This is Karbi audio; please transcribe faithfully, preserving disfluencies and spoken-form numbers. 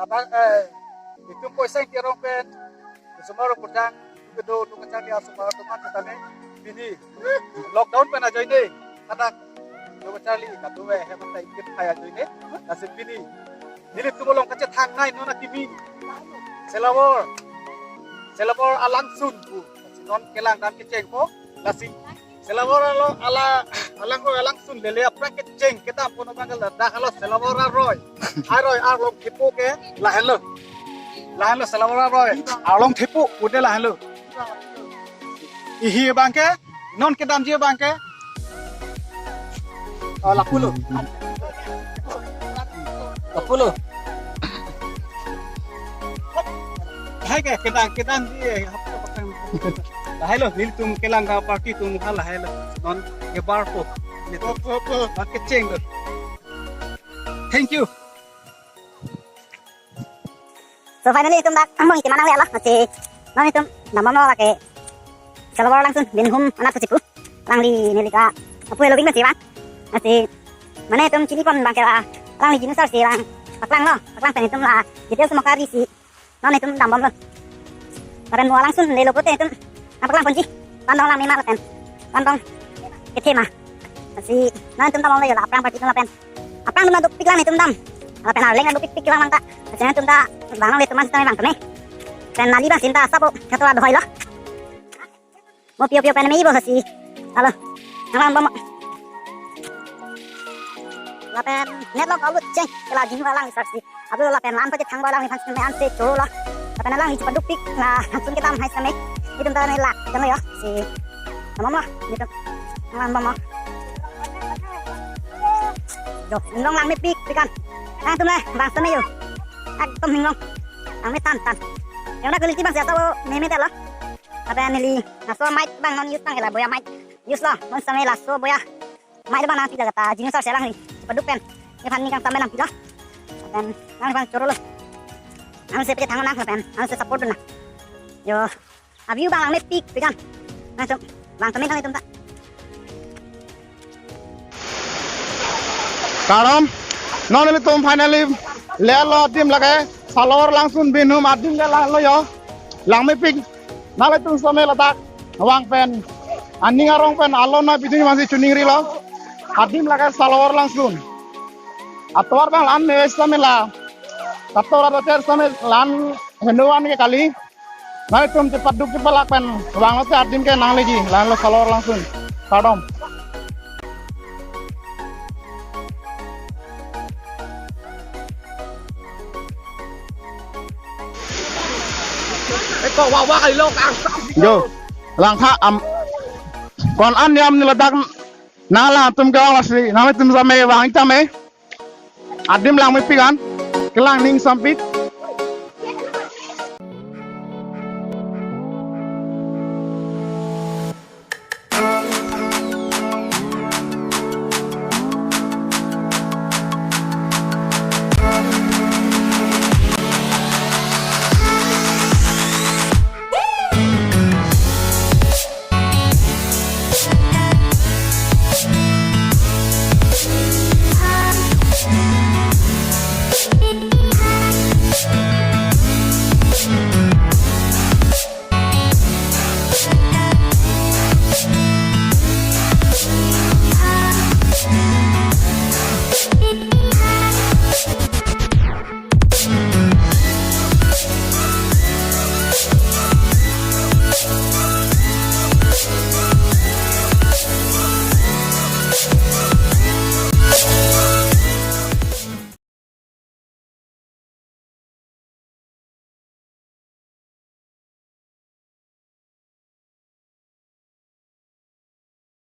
Apa, eh, itum poisa ingti arong pen, sumar pujang, kedo, do kacharli asomar atum an tame, pini, lockdown pen ajoine, kata, do kacharli, katu eh, hebat ta ingkit hai ajoine, lasi pini, nelitum along kachethangnei non akimi, Selawor, Selawor alangsun pu, lasi non kelang dam kechengpo, lasi Selawor alo ala, alang roi alangsun lele aphrang kecheng kedam pono banggal dak alo Selawor aroi. Aroi arlong thepo ke lahenlo. Lahenlo Selawor aroi. Arlong thepo udah lahenlo. Ihi abang ke, non kedamji abang ke. Oh, lapulo. Lapulo. Hai ke kedang kedang di, eh, apa, apa kan. Lahai lo, nelitum kelang ga party atum ha lahai lo. Non kebar po. Nelitum. Opo, opo. Bat kecheng lo. Thank you. So finally itum dak among itum manang le alo, masi non itum namamlo lake Selawor alangsun Binhum anat pusi pu. Alangli neli ta apu lo bing masi bang. Masi mane itum chinipon abang ke la, alangli jinu sar si bang. Paklanglo, paklang pen itum la details mo kari si. Non itum dambomlo. Lapen mo alangsun lelo pote itum nangpaklangponji. Pandong lang mema lapen pandong kethe ma. Lasi non itum dambomlo yo la aphrang party atum lapen. Aphrang atum dukpik lang itum dam. Lapen arleng dukpikpik lang ta. Lasi non itum ta bang lang le itum an sitame bang tame. Pen nali bang sinta sapo katu adhoilo. Mo pio pio pen me ibo si. Alo. Nanglangbom. Lapen net lo kalut cheng. Kela jing alang saksi. Abu lapen lan paje thang ba lang ni phan me an se cholo. Lapen alang ni padukpik la hansun kedam hai same. Itum ta ne la. Jang yo. Si. Namamlo. Itum. Nanglangbom. Yo, inglong lang mepikpik an. Nangtum le bang same yo. Ekdom inglong. Ang me tan tan. Yang na kulit bang siya tahu meme telo. Lapen neli laso mic bang non use tang la boya mic use lo. Non same laso boya mic bang nangpi la kata jinu sar si alangli paduk pen. Nephan ning kangtam nangpilo. Lapen nang bang chorolo. Nang se pete thang nang lapen nang se support nang. Yo. Abi bang lang mepikpik an. Nangtum bang tame tang itum ta. Kardom, non nelitum finally lelo adim lake Selawor alangsun Binhum adim ke lahelo yo. Lang mepik. Nanglitum same ladak vang pen aning arong pen alona bidung masi chuning rilo. Adim lake Selawor alangsun. Atovar bang lan me same la. Kator atovar same lan henoan ke kali. Nanglitum chepaduk chepalak pen vanglo te adim ke nangleji, lahelo Selawor alangsun. Kardom. Eko wawa kali lo kang. Yo, langtha am kon an yam ni ladak nanglang atum ke vang lasi, nanglitum same vang ik tame. Adim lang mepik an, kelang ning sampik.